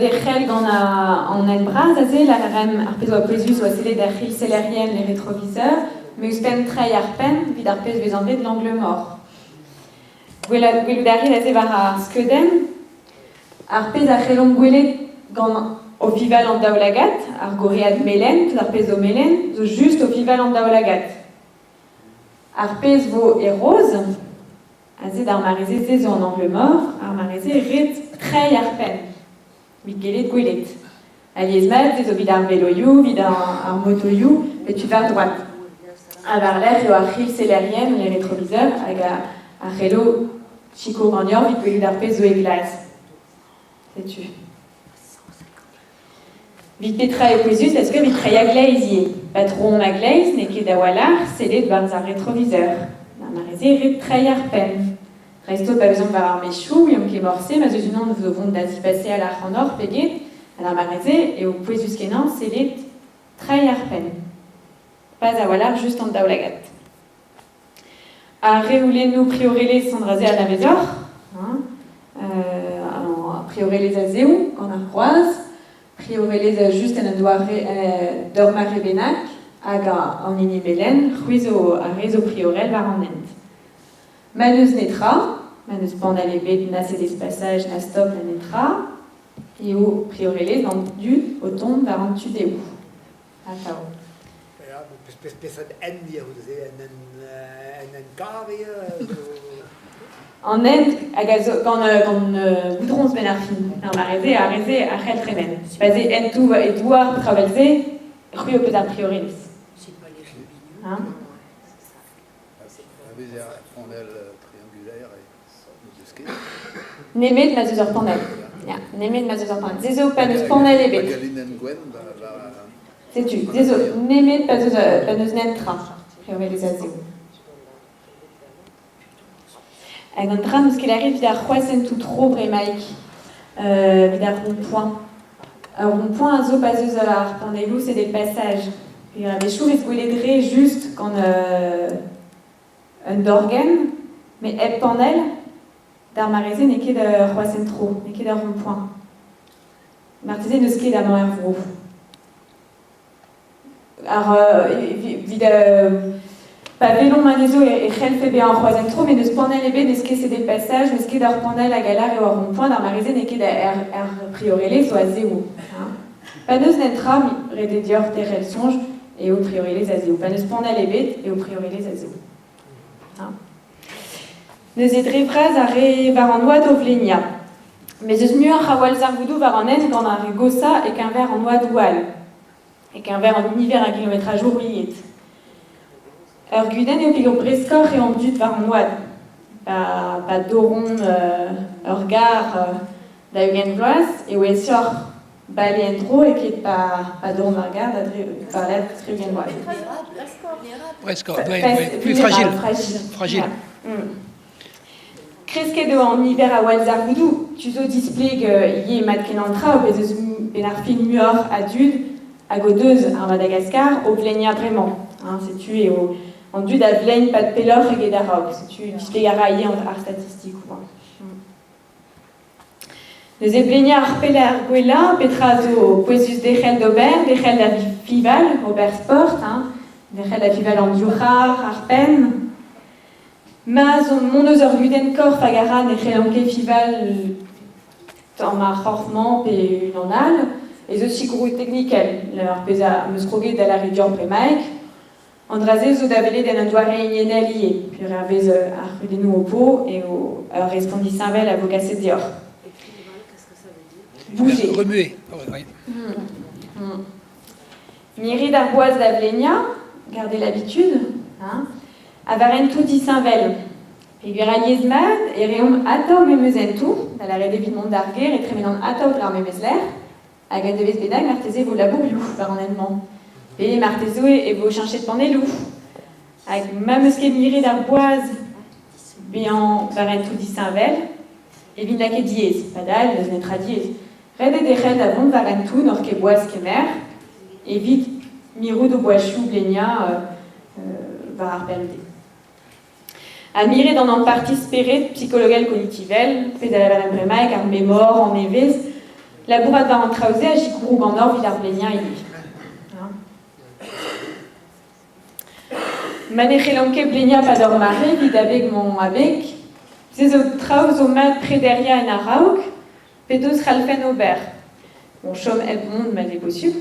derc'hel gant an hent bras aze, lâreremp ar pezh oa pouezus oa sellet ar c'hilsellerien les rétroviseurs, met ouzhpenn treiñ ar penn evit ar pezh vez anvet l'angle mort. Gwelout a rit aze war ar skeudenn ar pezh a c'hellomp gwelet gant o fival an daoulagad, ar gorread melen, tout ar pezh zo melen, zo just o fival an daoulagad. Ar pezh vo e roz, aze d'ar mare-se se zo an angle mort, ar mare-se ret treiñ ar penn evit gellet gwelet. Alies-mat se zo evit ar veloioù, evit ar motoioù, pe tu war droad. Ha war-lerc'h eo ar c'hilsellerien, les rétroviseurs, hag ar c'hello sikour ganeoc'h evit gwelout ar pezh zo e glas. Setu. Vit petra eo pouezus est-ce que evit treiñ a-gleiz ivez Patrom a-gleiz n'eo ket a-walc'h sellet 'barzh ar retroviseur. Ar mare-se ret treiñ ar penn. Dreist-holl pa vezomp war ar maezioù, ouiomp ket morse ma 'z eus unan zo vont da zibaseal ac'hanoc'h pe get. Ha d'ar mare-se eo pouezus-kenañ sellet treiñ ar penn. Pas a-walc'h just an daoulagad. Ar reolennoù priorelezh an dra-se anavezoc'h, hein, priorelezh a-zehou gant ar groaz, priorelezh a just en un doare d'ur mare bennak, hag an hini melen, c'hwi zo ar re zo priorel war an hent. Ma n'eus netra, ma n'eus panell ebet, na cédez passage, na stop, na netra, eo priorelezh an dud o tont war an tu dehou. Atav. Ya, peseurt hent eo neuze en hent kav eo An hent hag a zo gant gant goudroñs benn ar fin. Ar mare-se, ar re-se a c'hell tremen. Pa 'z eo hentoù e douar petra 'vel-se, c'hwi ho peus ar priorelezh. Hein? A vez ar panell triangulaire n'eus ket. Nemet ma 'z eus ur panell. Ya, nemet ma 'z eus ur panell. Se zo pa n'eus panell ebet. Hag al linenn gwenn Setu, se zo nemet pa 'z eus pa n'eus netra priorelezh a-zehou. Hag an dra n'eus ket lâret evit ar c'hroazhentoù tro bremaik, evit ar rond-point. Ur rond-point a zo pa 'z eus ar panelloù, c'est des passages. Et a-wechoù vez gwelet re just gant un dorgenn, met hep panell, d'ar mare-se n'eo ket ur c'hroazhent-tro, n'eo ket ur rond-point. Marteze n'eus ket amañ er vro. Ar evit pa welomp anezho e c'hellfe bezañ c'hroazhent-tro, met n'eus panell ebet, n'eus ket sede passage, n'eus ket ur panell hag a lâr eo ur rond-point, d'ar mare-se n'eo ket er priorelezh zo a-zehou. Pa n'eus netra, ret eo deoc'h derc'hel soñj eo priorelezh a-zehou. Pa n'eus panell ebet eo priorelezh a-zehou. Neuze dre vras ar re war an oad o vleniañ. Mes eus muioc'h a wallzarvoudoù war an hent gant ar re goshañ e-keñver an oadoù all, e-keñver an niver a gilometrajoù ruilhet. Ur gudenn eo peger breskoc'h eo an dud war an oad. Pa dorront ur gar da 20 vloaz eo aesoc'h bale en-dro eket pa dorront ar gar da war-lerc'h 60 vloaz. Breskoc'h, plus fragile. Fragile. Kresket eo an niver a wallzarvoudoù. Tu zo displeg ivez mat-kenañ traoù, bez eus benn ar fin muioc'h a dud hag o deus ar Madagaskar o vleniañ bremañ. Hein, setu eo an dud a vlegn pad pelloc'h eget a-raok. Setu displeg a ra ivez ar statistikoù. Neuze bleniañ ar pellañ ar gwellañ, petra zo pouezus derc'hel d'ober, derc'hel da fiñval, ober sport, hein, derc'hel da fiñval an divc'har, ar penn. Ma 'z on mont eus ur gudenn korf hag a ra ne c'hellan ket fiñval tamm ar c'horf-mañ pe unan all, ez eus sikouroù teknikel, ar pezh am eus kroget da lâret deoc'h bremaik. An dra-se zo da welet en un doare hiniennel ivez, peurhervez ar c'hudennoù ho po eo ur respont disheñvel a vo kaset deoc'h. Bouger. Remuer, oui. Mirit ar boaz da vleniañ, garder l'habitude, hein, ha war hentoù disheñvel. Peogwir alies-mat e reomp atav memes hentoù, da lâret evit mont d'ar gêr e tremenan atav dre ar memes lec'h, hag un devezh bennak marteze e vo labourioù war an hent-mañ. Pe marteze e vo cheñchet panelloù. Hag ma 'm eus ket miret ar boaz bezañ war hentoù disheñvel, e vin lakaet diaes. Padal n'eus netra diaes. Ret eo derc'hel da vont war hentoù n'oc'h ket boas kemer evit mirout o boazioù bleniañ war ar bemdez. Ha miret an ampartiz spered psikologel kognitivel, pezh a lavaran bremaik, ar memor, an evezh. Labourat war an traoù-se a sikouro ganeoc'h evit ar bleniañ ivez. Ma ne c'hellan ket bleniañ 'pad ur mare evit abeg mañ abeg, se zo traoù zo mat prederiañ en a-raok, penaos c'hallfen ober? Bon, chom hep mont ma 'z eo posupl.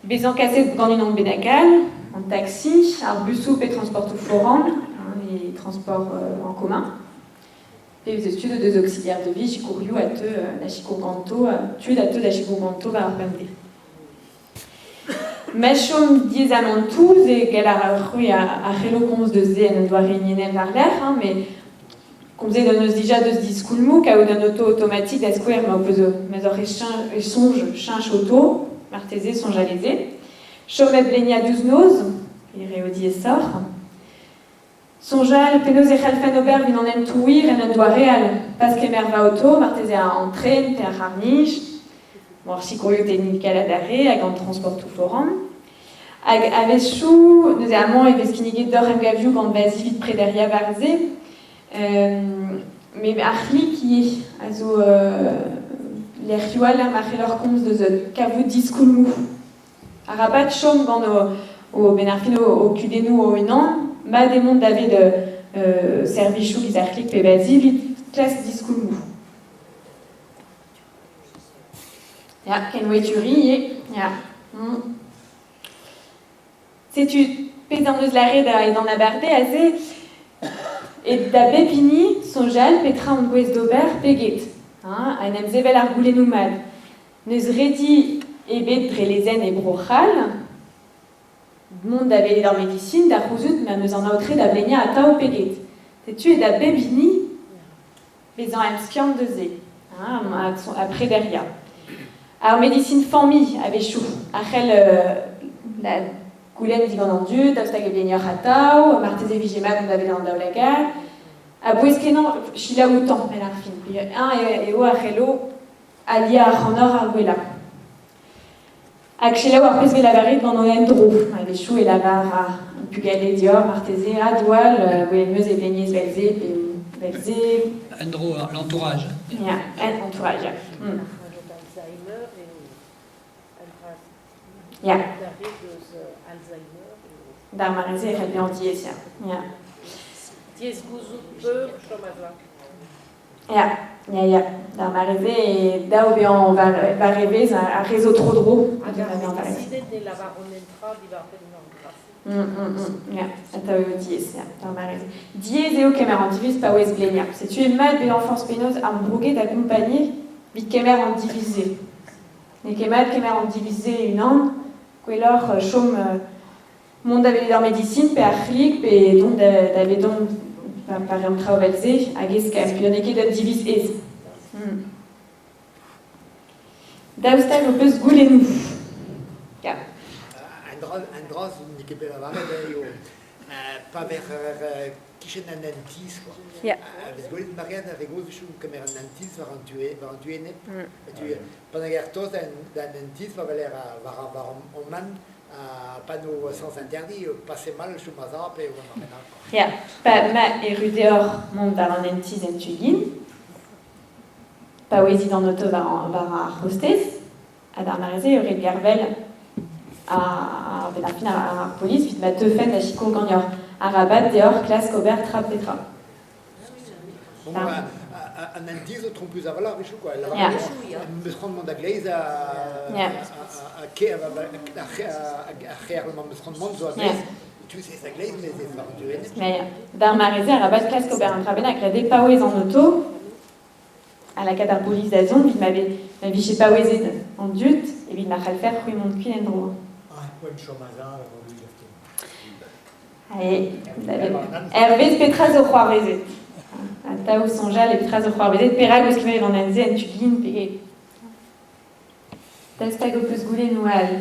Bezañ kaset gant unan bennak all, an taksi, ar busoù pe transportoù foran, hein, les transports en commun. Pe ez eus tud o deus auxiliaire de vie, sikourioù a teu da sikour ganto, tud a teu da sikour ganto war ar bemdez. Ma chom diaezamantoù, se gall a ra c'hwi a c'hello komz deus se en un doare hiniennel war-lerc'h, hein, met komzet hon eus dija deus diskoulmoù, kaout un oto automatik da skouer ma ho peus ma 'z oc'h e soñj cheñch oto, marteze soñjal e se. Chom hep bleniañ diouzh noz, e reo diaesoc'h. Soñjal penaos e c'hallfen ober evit an hentoù wir en un doare all, pas kemer va oto, marteze an tren pe ar c'harr-nij, bon, ar sikourioù teknikel adarre hag an transportoù foran. Hag a-wechoù, neuze amañ e vez kinniget deoc'h emgavioù gant va zi evit prederiañ war se. Met ar c'hlik ivez a zo lec'hioù all ma c'helloc'h komz deus kavout diskoulmoù. Arabat chom gant o benn ar fin o kudennoù o-unan, mat eo mont davet servijoù giz ar c'hlik pe va-zi evit klask diskoulmoù. Ya, kenweturiñ ivez, ya. Setu pezh am eus lâret edan abardaez aze, e da bep hini soñjal petra on gouest d'ober pe get, hein, en em sevel ar goulennoù mat. N'eus redi ebet dre lezenn e Bro-C'hall mont da welet ar medisin da c'houzout ma 'm eus an aotre da bleniañ atav pe get. Setu eo da bep hini bezañ emskiant deus se, hein, ha prederiañ. Ar medisin familh a-wechoù a c'hell da goulenn digant an dud daoust hag e blenioc'h atav, marteze e vije mat mont da welet an daoulagad. A-bouez-kenañ selaou outañ benn ar fin. Eñ eo a c'hello Aliañ ac'hanoc'h ar gwellañ. Hag selaou ar pezh 'vez lavaret gant an endro. A-wechoù e lavar ar bugale deoc'h marteze ah diwall, gwelet 'm eus e vegnez 'vel-se pe 'vel-se. Endro, l'entourage. Ya, entourage, ya. Ya. D'ar mare-se e c'hell bezañ diaes, ya. Ya. Diaes gouzout peur chom a-sav. Ya, ya, ya. D'ar mare-se eo dav bezañ war evezh ar re zo tro-dro. Hag ar medisined ne lavaront netra diwar-benn an dra-se. Ya, atav eo diaes, ya, d'ar mare-se. Diaes eo kemer an diviz paouez bleniañ. Setu eo mat bezañ forzh penaos ambrouget da gompagni evit kemer an diviz-se. N'eo ket mat kemer an diviz-se e-unan, gwelloc'h chom mont da welet ar medisin pe ar c'hlik pe dont da davedon pa reomp traoù evel-se hag eskemm peogwir n'eo ket un diviz aes. Daoust hag ho peus goulennoù? Ya. Un dra n'eo ket bet lavaret eo pa ver kichen an hent-tizh quoi. Ya. Vez gwelet Marianne ar re gozh kemer an hent-tizh war an tu war an tu enep. Pan hag er tost d'an hent-tizh pa weler war war an man panneau sans interdit, passer mal chom a pe gant ar bennak. Ya, pa ma erru deoc'h mont war an hent-tizh en tu-gin, pa ouezit an oto war, war ar c'hostez, ha d'ar mare-se eo ret gervel ar, ar fin ar polis evit ma teufen da sikour ganeoc'h. Arabat deoc'h klask ober tra pe tra. Bon, an hent-tizh zo trompus a-walc'h a-wechoù quoi. Meus c'hoant mont da gleiz a c'her meus c'hoant mont zo a-gleiz. Tu sais a gleiz, mais c'est war an tu enep. D'ar mare-se, arabat klask ober un dra bennak, ret eo paouez an oto ha lakaat ar polis da zont evit ma, ma vije paouezet an dud evit ma c'hallfer c'hwi mont kuit en-dro. Hervez petra zo c'hoarvezet. Atav soñjal e petra zo c'hoarvezet, perak eus kemeret an hent-se en tu gin pe get. Daoust hag ho peus goulennoù all?